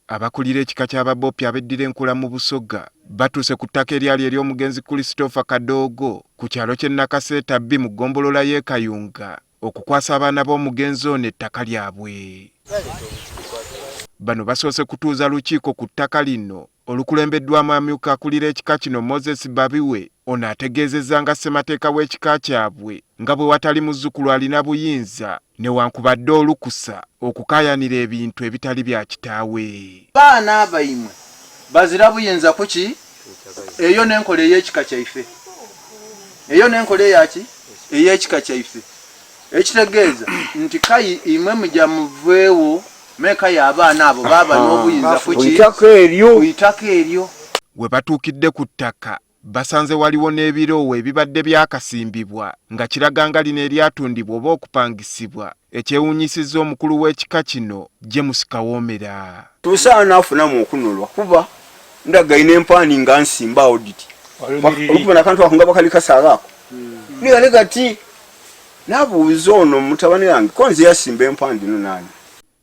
Abakulira ekika ky'Ababopi abeddira Enkula mu Busoga batuuse ku ttaka eryali ery'omugenzi Christopher Kadoogo ku kyalo ky'e Nakaseeta B mu ggombolola y'e Kayunga okukwasa abaana b'omugenzi ono ettaka lyabwe. Bano basoose kutuuza lukiiko ku ttaka lino olukulembeddwamu amyuka akulira ekika kino Moses Babiwe. Ono ategeezezza nga ssemateeka w'ekika kyabwe nga bwe watali muzzukulu alina buyinza newankubadde olukusa okukaayanira ebintu ebitali bya kitaawe. Baana baimwe bazira buyinza kuki? Eyo n'enkola ey'ekika kyaife. Eyo n'enkola eyaki? Ey'ekika kyaife. Ekitegeeza nti kai imwe muja muveewo me kai abaana abo baaba n'obuyinza kuki? Ku itaka eryo. We batuukidde ku ttaka basanze waliwo n'ebiroowo ebibadde byakasimbibwa nga kiraga nga lino eryatundibwa oba okupangisibwa ekyewuunyisizza omukulu w'ekika kino James Kawoomera. Tusaana afunamu okunulwa kuba ndagaine empaani nga nsimba awo diti olukuba nakantu ako nga bakali kasala ako hmm. nigale gati nabuuza ono mutabani wange ko nze yasimba empaani dino nani.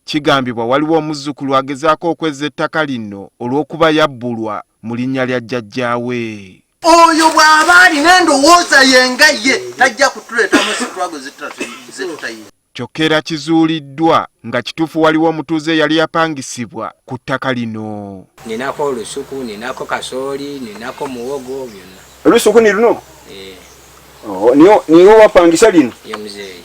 Kigambibwa waliwo omuzzukulu agezaako okwezza ettaka lino olw'okuba yabbulwa mu linnya lya jjajjaawe. Oyo bw'aba alina endowooza ye nga ye tajja kutuleetamu struggle zetutayina. Kyokka era kizuuliddwa nga kituufu waliwo omutuuze eyali yapangisibwa ku ttaka lino. Ninako olusuku, ninako kasooli, ninako muwogo byonna. Olusuku ni luno? Eh. Oh, niyo niyo wapangisa lino? Ye muzeeyi.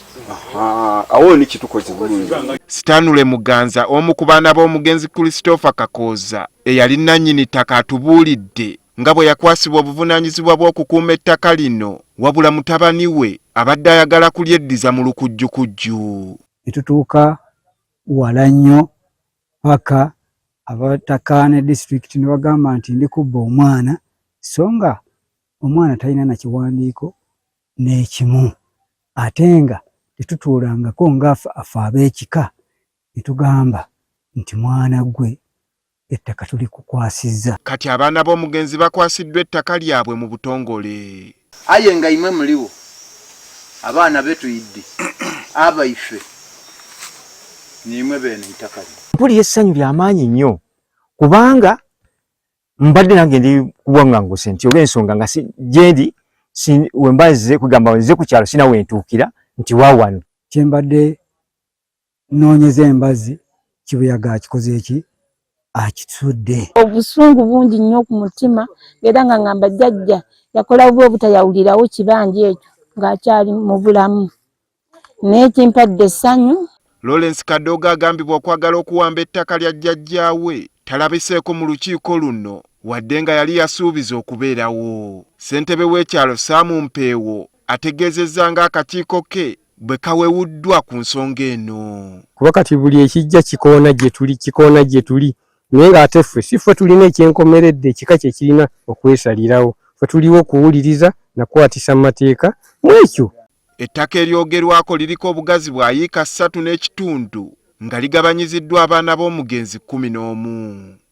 Awo ni kitukoze bulungi. Stanley Muganza omu ku baana b'omugenzi Christopher Kakooza eyali nnannyini ttaka atubuulidde nga bwe yakwasibwa obuvunaanyizibwa bw'okukuuma ettaka lino wabula mutabani we abadde ayagala kulyeddiza mu lukujjukujju. Ne tutuuka wala nnyo paka abataka ne disitulikiti ne bagamba nti ndi kubba omwana so nga omwana talina na kiwandiiko n'ekimu ate nga tetutuulangako nga ffe ab'ekika ne tugamba nti mwana gwe ettaka tulikukwasizza. Kati abaana b'omugenzi bakwasiddwa ettaka lyabwe mu butongole. Aye nga imwe muligho, abaana be twidhi, abaife, niimwe beene eitaka lino. Mpulira essanyu lya maanyi nnyo kubanga mbadde nange ndi kubwanganguse nti olw'ensonga nga gyendi wemba nze kugamba nze ku kyalo sina wentuukira nti wa wano. Kye mbadde noonyeza embazzi kibuyaga akikoze eki akisudde. Obusungu bungi nnyo ku mutima era nga ngamba jjajja yakola bubi obutayawulirawo kibanja ekyo ng'akyali mu bulamu naye kimpadde essanyu. Lawrence Kadogo agambibwa okwagala okuwamba ettaka lya jjajjaawe talabiseeko mu lukiiko luno wadde nga yali yasuubiza okubeerawo. Ssentebe w'ekyalo Sam Mpeewo ategeezezza ng'akakiiko ke bwe kawewuddwa ku nsonga eno. Kuba kati buli ekijja kikoona gye tuli, kikoona gye tuli naye ng'ate ffe si ffe tulina ekyenkomeredde, ekika kye kirina okwesalirawo. Ffe tuliwo kuwuliriza na kukwatisa mateeka mu ekyo. Ettaka eryogerwako liriko obugazi bwa yiika ssatu n'ekitundu nga ligabanyiziddwa abaana b'omugenzi 11.